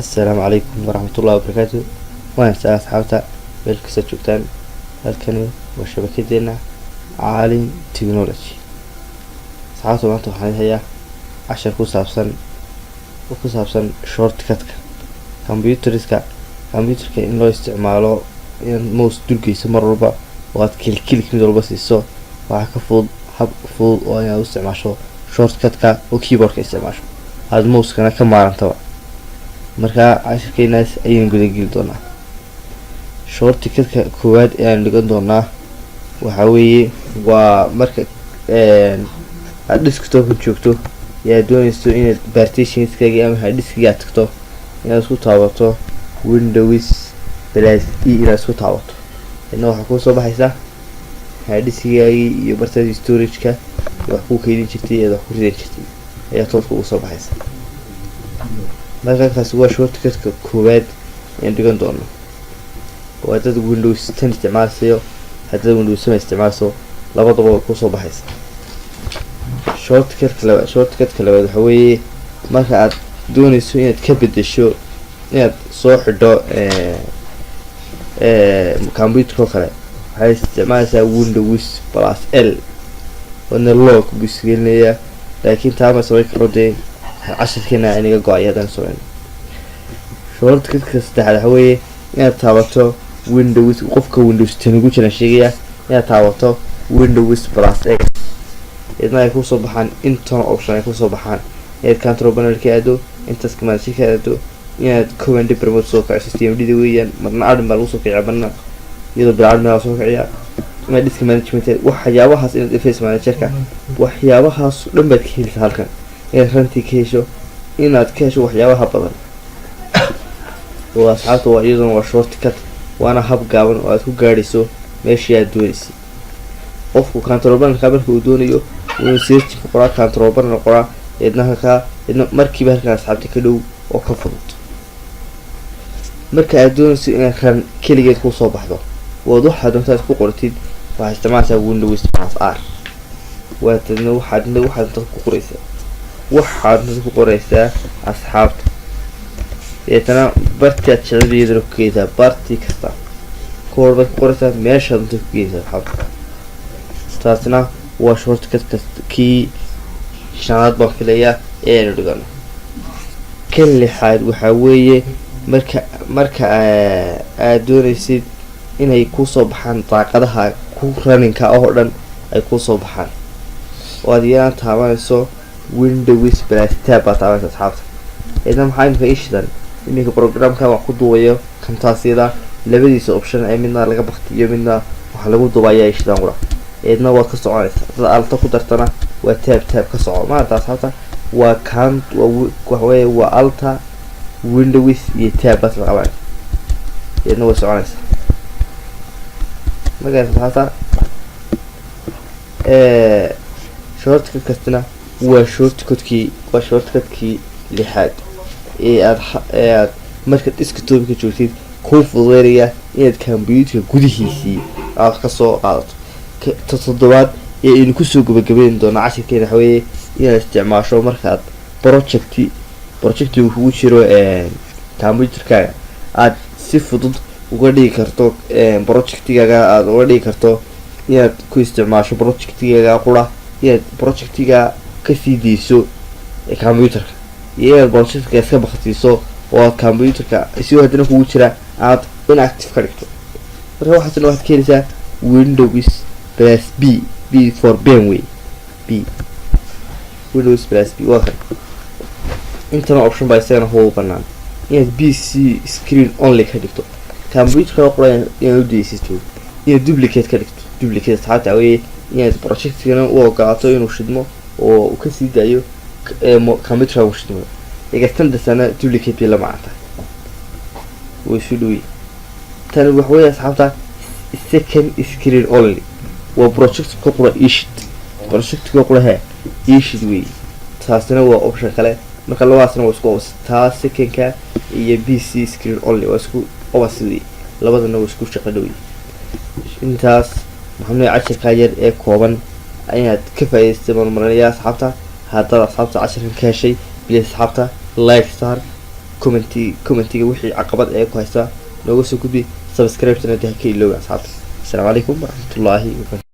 Assalaamu calaykum waraxmatullahi wabarakaatu. Waan saa asxaabta meel kasta joogtaan. Halkani waa shabakadeena Caalim Technology. Asxaabta, maanta waxaan hayaa cashar ku saabsan shortcutka computerska, computerka in loo isticmaalo in mouse dulgeyso mar walba oo aad click click mid walba siiso. Waxaa ka fudud hab fudud oo inaad u isticmaasho shortcutka oo keyboardka isticmaasho, aada mousekana ka maarantaba. Marka cashirkeenaas ayaan gudageli doonaa. Shortcutka koowaad ee aan dhigan doonaa waxaa weeye waa marka aad desktopka joogto iyo aad dooneyso inaad partitionskaagi ama hard diskiga aad tagto, inaad isku taabato Windows plus E. Inaad isku taabato idna waxaa kusoo baxaysa hard diskigaagii iyo bartaadii storage-ka iyo wax ku keydin jirtay eed wax ku ridan jirtay ayaa tooska ugu soo baxaysa. Marka kaasi waa shortcutka koowaad ayaan dhigan doono. Oo haddaad Windows 10 isticmaalsayo, haddaad Windows 7 isticmaalso, labadaba way kusoo baxaysa. Shortcutka labaad waxaa weeye marka aad dooneyso inaad ka bedesho, inaad soo xidho computerka oo kale, waxay isticmaaleysaa Windows plus L, wadna lock buu isgelinayaa. Laakiin taa ma samayn karo, dee cashirkeena inaga go-ay haddaan sameyno. Shortcutka saddexaad waxaa weeye inaad taabato Windows, qofka Windows 10 ugu jiraan sheegaya, inaad taabato Windows plus X, idna ay kusoo baxaan intan option ay kusoo baxaan: inaad control panel ka aado, intaas manager ka aado, inaad command prompt soo kiciso, CMD da weeyaan. Marna admin baa lagu soo kiciya, marna iyadoo bila admin baa soo kiciya. Inaad disk management, waxyaabahaas, inaad device managerka, waxyaabahaas dhan baad ka helisa halkan. Inaad runtii ka hesho, inaad ka hesho waxyaabaha badan oo asxaabta waa iyaduna waa shortcut, waana hab gaaban oo aad ku gaadhayso meeshii aad doonaysay. Qofku control panelka marka uu doonayo, inuu searching ku qoraa, control panel qoraa, eedna halkaa, eedna markiiba halkan asxaabta ka dhow oo ka fudud. Marka aad doonayso inaad run keligeed kusoo baxdo waad waxaad doonta aad ku qortid, waxaad isticmaalaysaa Windows plus R. Waatadna waxaad doonta ku qoraysaa, waxaad doonta ku qoraysaa, asxaabta. Deetana barti aad jecel iyadana ku geysaa, barti kasta koor baad ku qoraysaa, meeshaad doonta ku geysaa, asxaabta. Taasna waa shortcut kasta kii shanaad baan filayaa ee aynu dhigano. Kan lixaad waxaa weeye marka aad doonaysid inay kusoo baxaan daaqadaha ku running-ka oo dhan ay kusoo baxaan, oo aad iyadana taabanayso Windows plus Tab baad taabanaysa, asxaabta. Idna maxaa imika ii shidan? Iminka programka wax ku duubayo Camtasiada labadiisa option ee midna laga baktiyo, midna waxa lagu duuba ayaa ii shidan qura. Eedna waad ka soconaysa. Dad Alt-a ku dartana waa tab, tab ka soco maanta, asxaabta. Waa kan, waa waxa weeye waa Alt-a, Windows iyo Tab baad la qabanaysa, eedna way soconaysa markaas, asxaabta. Shortcut kastina waa shortcutkii lixaad ee aad marka desktopka joogtid kuu fududeynaya inaad computerka gudihiisii aad kasoo qaadato. Ta toddobaad ee aynu kusoo gabagabeyn doono cashirkeena waxa weeye inaad isticmaasho markaad projectigu kugu jiro computerkaaga, aad si fudud uga dhigi karto projectigaaga, aada uga dhigi karto inaad ku isticmaasho projectigaaga qura, inaad projectiga kasii deyso computerka iyo inaad projectka iska baktiiso oo aad computerka isigoo haddana kugu jira aad inactive ka dhigto. Marka waxaasna waxaad ka heleysaa Windows plus P, P for pen way, P, Windows plus P waa kan. Intana option baa isagana huwa banaan: inaad PC screen only ka dhigto, computerka qura inaad u daysato, inaad duplicate ka dhigto. Duplicate, asxaabta, weeye inaad projectkana u ogolaato inuu shidmo oo uu kasii daayo computerka uu shidmo. Extended duplicate bay la macno tahay, way isu dhowyi. Tani waxa weeye, asxaabta, second screen only, waa projectka qura ishid, projectka qura he ishid wey. Taasina waa option kale. Marka labadaasna waa isku opposite, taa secondka iyo PC screen only waa isku opposite wey, labadana waa isku shaqo dhowey. Intaas maxaa cashirkaa yar ee kooban inaad ka faa'idaystay baan marinayaa, asxaabta. Haddaad asxaabta cashirkan ka heshay, please, asxaabta, like saar. Commentiga wixii caqabad ee ku haysta nooga soo gudbi. Subscribe-tana dee ha ka iloobi, asxaabta. Asalaamu calaykum waraxmatullaahi wabarakatu.